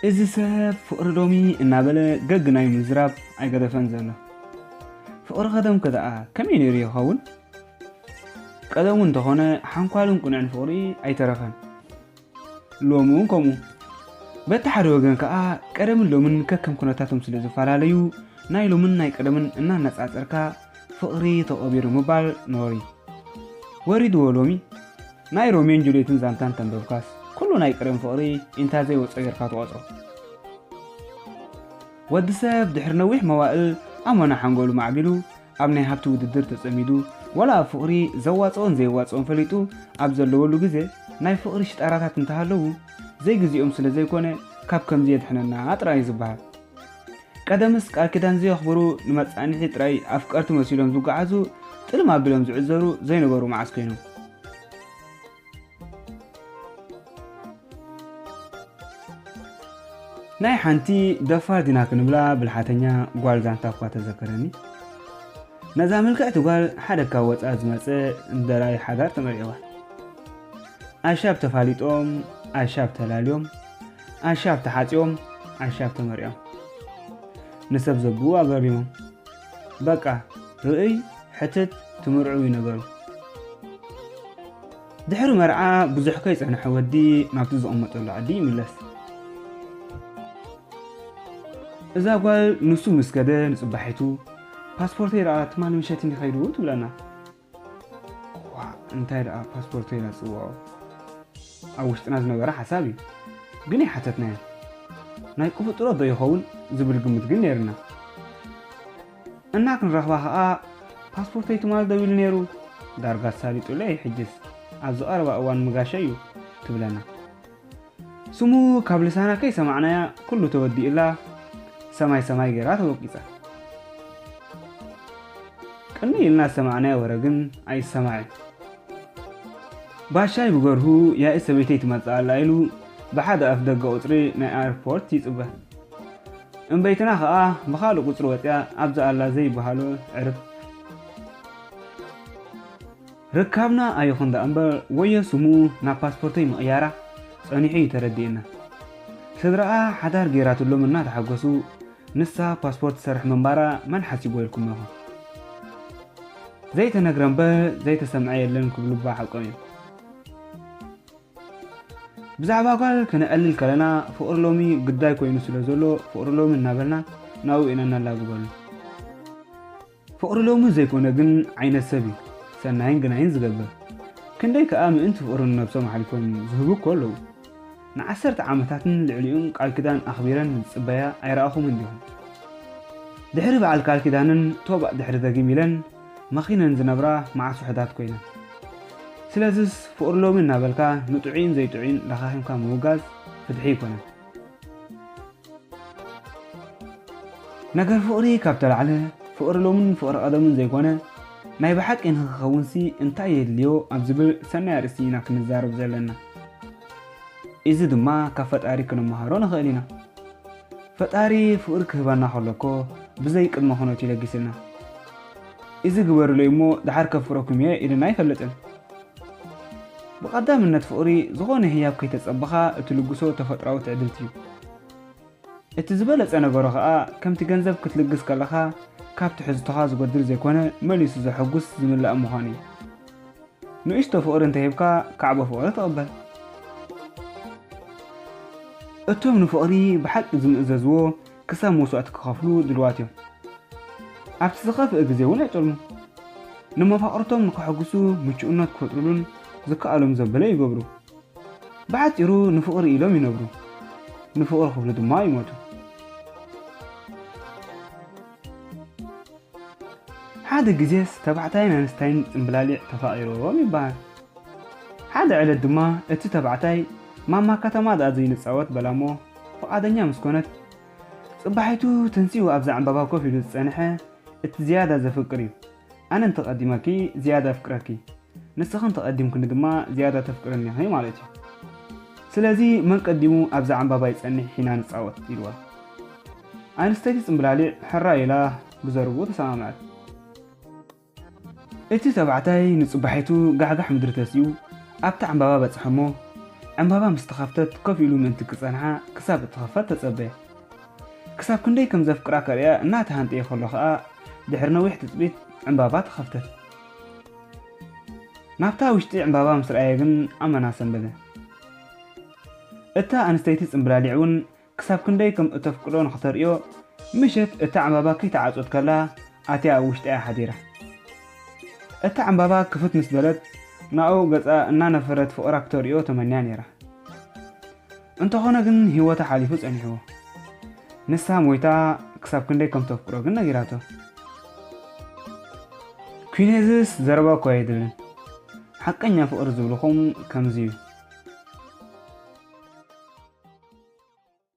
እዚ ሰብ ፍቕሪ ሎሚ እናበለ ገግናይ ምዝራብ ኣይገደፈን ዘሎ። ፍቕሪ ቀደም ከ ደኣ ከመይ ነይሩ ይኸውን? ቀደሙ እንተኾነ ሓንኳልን ቅኑዕን ፍቕሪ ኣይተረፈን። ሎሚ እውን ከምኡ። በቲ ሓደ ወገን ከኣ ቀደምን ሎምን ከከም ኩነታቶም ስለ ዝፈላለዩ ናይ ሎምን ናይ ቀደምን እናነጻጸርካ ፍቕሪ ተቐቢሩ ምባል ነውሪ ወሪድዎ ሎሚ። ናይ ሮሜን ጁልየትን ዛንታን ተንበብካስ ኩሉ ናይ ቀደም ፍቕሪ ኢንታ ዘይወጾ ጌርካ ትቖጽሮ። ወዲ ሰብ ድሕሪ ነዊሕ መዋእል ኣሞና ሓንጎሉ ማዕቢሉ ኣብ ናይ ሃብቲ ውድድር ተጸሚዱ፣ ዋላ ኣብ ፍቕሪ ዘዋጽኦን ዘየዋጽኦን ፈሊጡ ኣብ ዘለወሉ ግዜ ናይ ፍቕሪ ሽጣራታት እንተሃለዉ ዘይግዚኦም ስለ ዘይኮነ ካብ ከምዚ የድሕነና ጥራይ እዩ ዝበሃል። ቀደምስ ቃል ኪዳን ዘየኽብሩ ንመጻንሒ ጥራይ ኣፍቀርቲ መሲሎም ዝጓዓዙ ጥልም ኣቢሎም ዝዕዘሩ ዘይነበሩ መዓስ ኮይኖም። ናይ ሓንቲ ደፋር ዲና ክንብላ ብልሓተኛ ጓል ዛንታ እኳ ተዘከረኒ። ነዛ ምልክዕቲ ጓል ሓደ ካብ ወጻእ ዝመጸ ደላይ ሓዳር ተመርዒዋ። ኣሻብ ተፋሊጦም፣ ኣሻብ ተላልዮም፣ ኣሻብ ተሓጺኦም፣ ኣሻብ ተመርዕዮም። ንሰብ ዘብኡ ኣገሪሞም። በቃ ርእይ፣ ሕትት፣ ትምርዕው እዩ ነገሩ። ድሕሪ መርዓ ብዙሕ ከይጸንሐ ወዲ ናብቲ ዝቕመጠሉ ዓዲ ይምለስ። እዛ ጓል ንሱ ምስ ከደ ንጽባሒቱ፣ "ፓስፖርተይ ደኣ ትማሊ ምሸት እንዲ ከይዱ?" ትብለና። "ዋእ፣ እንታይ ደኣ ፓስፖርተይ ኢላ ትጽውዖ?" ኣብ ውሽጥና ዝነበረ ሓሳብ እዩ፣ ግን ኣይሓተትናዮን። ናይ ቅብጥሮ ዶ ይኸውን ዝብል ግምት ግን ነይርና። እና ክንረኽባ ኸኣ ፓስፖርተይ ትማል ደው ኢሉ ነይሩ፣ ዳርጋ ተሳሊጡለይ፣ ሕጅስ ኣብዚ ቀረባ እዋን ምጋሸ እዩ ትብለና። ስሙ ካብ ልሳና ከይሰማዕናያ ኩሉ ተወዲኡላ ሰማይ ሰማይ ገይራ ተወቂጻ። ቅንይ ኢልና ዝሰማዕናዮ ወረ ግን ኣይሰማዕን። ባሻይ ብገርሁ ያኢ ሰበይተይ ትመጽእ ኣላ ኢሉ ብሓደ ኣፍ ደገ ቁጽሪ ናይ ኣየርፖርት ይጽበ። እምበይትና ኸኣ ብኻልእ ቁጽሪ ወጺኣ ኣብዛ ኣላ ዘይበሃሎ ዕርፍ። ርካብና ኣይኹን ደኣ እምበር ወዮ ስሙ ናብ ፓስፖርተይ ምቕያራ ጸኒሑ እዩ ተረዲእና። ስድራኣ ሓዳር ገይራትሎም እናተሓጎሱ ንሳ ፓስፖርት ትሰርሕ ምንባራ መን ሓሲቦ ኢልኩም ኢኹም? ዘይተነግረ እምበር ዘይተሰምዐ የለን ክብሉ እባ ሓቆም እዮም። ብዛዕባ ጓል ከነዕልል ከለና ፍቕሪ ሎሚ ግዳይ ኮይኑ ስለ ዘሎ ፍቕሪ ሎሚ እናበልና ናብኡ ኢና እናላግበሉ። ፍቕሪ ሎሚ ዘይኮነ ግን ዓይነት ሰብ እዩ ሰናይን ግናይን ዝገብር። ክንደይ ከኣ ምእንቲ ፍቕሪ ንነብሶም ኣሕሊፎም ዝህቡ እኮ ኣለዉ። ንዓሰርተ ዓመታትን ልዕሊኡን ቃል ኪዳን ኣኽቢረን ዝጽበያ ኣይረኣኹምን ዲኹም? ድሕሪ በዓል ቃል ኪዳንን ቶባእ ድሕሪ ደጊም ኢለን መኺነን ዝነብራ መዓስ ውሑዳት ኮይነን። ስለዝስ ፍቕሪ ሎሚ እናበልካ ንጥዑይን ዘይጥዑይን ለኻኺምካ ምውጋዝ ፍትሒ ኣይኮነን። ነገር ፍቕሪ ካብ ተላዕለ ፍቕሪ ሎምን ፍቕሪ ቀደምን ዘይኮነ ናይ ብሓቂ ንኽኸውንሲ እንታይ የድልዮ ኣብ ዝብል ሰናይ ኣርእስቲ ኢና ክንዛረብ ዘለና። እዚ ድማ ካብ ፈጣሪ ክንመሃሮ ንኽእል ኢና። ፈጣሪ ፍቕሪ ክህበና ከሎ እኮ ብዘይ ቅድመ ኩነት እዩ ለጊስልና። እዚ ግበሩለይ እሞ ደሓር ከፍቅረኩም እየ ኢልና ኣይፈልጥን። ብቐዳምነት ፍቕሪ ዝኾነ ህያብ ከይተጸበኻ እትልግሶ ተፈጥራዊ ትዕድልቲ እዩ። እቲ ዝበለጸ ነገሩ ኸኣ ከምቲ ገንዘብ ክትልግስ ከለኻ ካብ ትሕዝቶኻ ዝጎድል ዘይኮነ መሊሱ ዘሐጉስ ዝምላእ ምዃኑ እዩ። ንእሽቶ ፍቕሪ እንተሂብካ ካዕቦ ፍቕሪ ተቐበል። እቶም ንፍቕሪ ብሓቂ ዝምእዘዝዎ ክሳብ መስዋእቲ ክኸፍሉ ድልዋት እዮም። ኣብቲ ዝኸፍእ ግዜ እውን ኣይጠልሙ። ንመፋቕርቶም ንከሐጉሱ ምቹእነት ክፈጥሩሉን ዝከኣሎም ዘበለ ይገብሩ። ብሓጺሩ ንፍቕሪ ኢሎም ይነብሩ። ንፍቕሪ ክብሉ ድማ ይሞቱ። ሓደ ግዜስ ተባዕታይን ኣንስታይን ጽምብላሊዕ ተፋቒሮም ይበሃል። ሓደ ዕለት ድማ እቲ ተባዕታይ ማማ ከተማ ደኣ ዘይንጻወት በላ እሞ ፍቓደኛ ምስ ኮነት ጽባሒቱ ተንሲኡ ኣብዛ ዕምባባ ኮፍ ኢሉ ዝጸንሐ እቲ ዝያዳ ዘፍቅር እዩ። ኣነ እንተቐዲመኪ ዝያዳ ኣፍቅረኪ፣ ንስኺ እንተቐዲምክኒ ድማ ዝያዳ ተፍቅርኒ ኢኺ ማለት እዩ። ስለዚ መን ቀዲሙ ኣብዛ ዕምባባ ይጸንሕ ኢና ንጻወት ኢልዋ። ኣንስተይቲ ጽምብላሊዕ ሕራይ ኢላ ብዘረብኡ ተሰማምዐት። እቲ ተባዕታይ ንጽባሒቱ ጋሕጋሕ ምድሪ ተሲኡ ኣብታ ዕምባባ በጽሐ እሞ ዕምባባ ምስ ተኸፍተት ኮፍ ኢሉ ምእንቲ ክጸንሓ ክሳብ እትኸፈት ተጸበየ። ክሳብ ክንደይ ከም ዘፍቅራ ከርእያ እናተሃንጠየ ከሎ ኸኣ ድሕሪ ነዊሕ ትጽቢት ዕምባባ ተኸፍተት። ናብታ ውሽጢ ዕምባባ ምስ ረኣየ ግን ኣመና ሰንበደ። እታ ኣንስተይቲ ጽምብላሊዕ እውን ክሳብ ክንደይ ከም እተፍቅሮ ንኽተርእዮ ምሸት እታ ዕምባባ ከይተዓጾት ከላ ኣትያ ኣብ ውሽጢ እያ ሓዲራ። እታ ዕምባባ ክፍት ምስ በለት ናብኡ ገጻ እናነፈረት ፍቕራ ክተርእዮ ተመንያ ነይራ። እንተኾነ ግን ህይወታ ሓሊፉ ጸኒሕዎ። ንሳ ሞይታ ክሳብ ክንደይ ከም ተፍቅሮ ግን ነጊራቶ። ኲኔዝስ ዘረባ እኮ ኣይድልን። ሓቀኛ ፍቕሪ ዝብልኹም ከምዚ እዩ።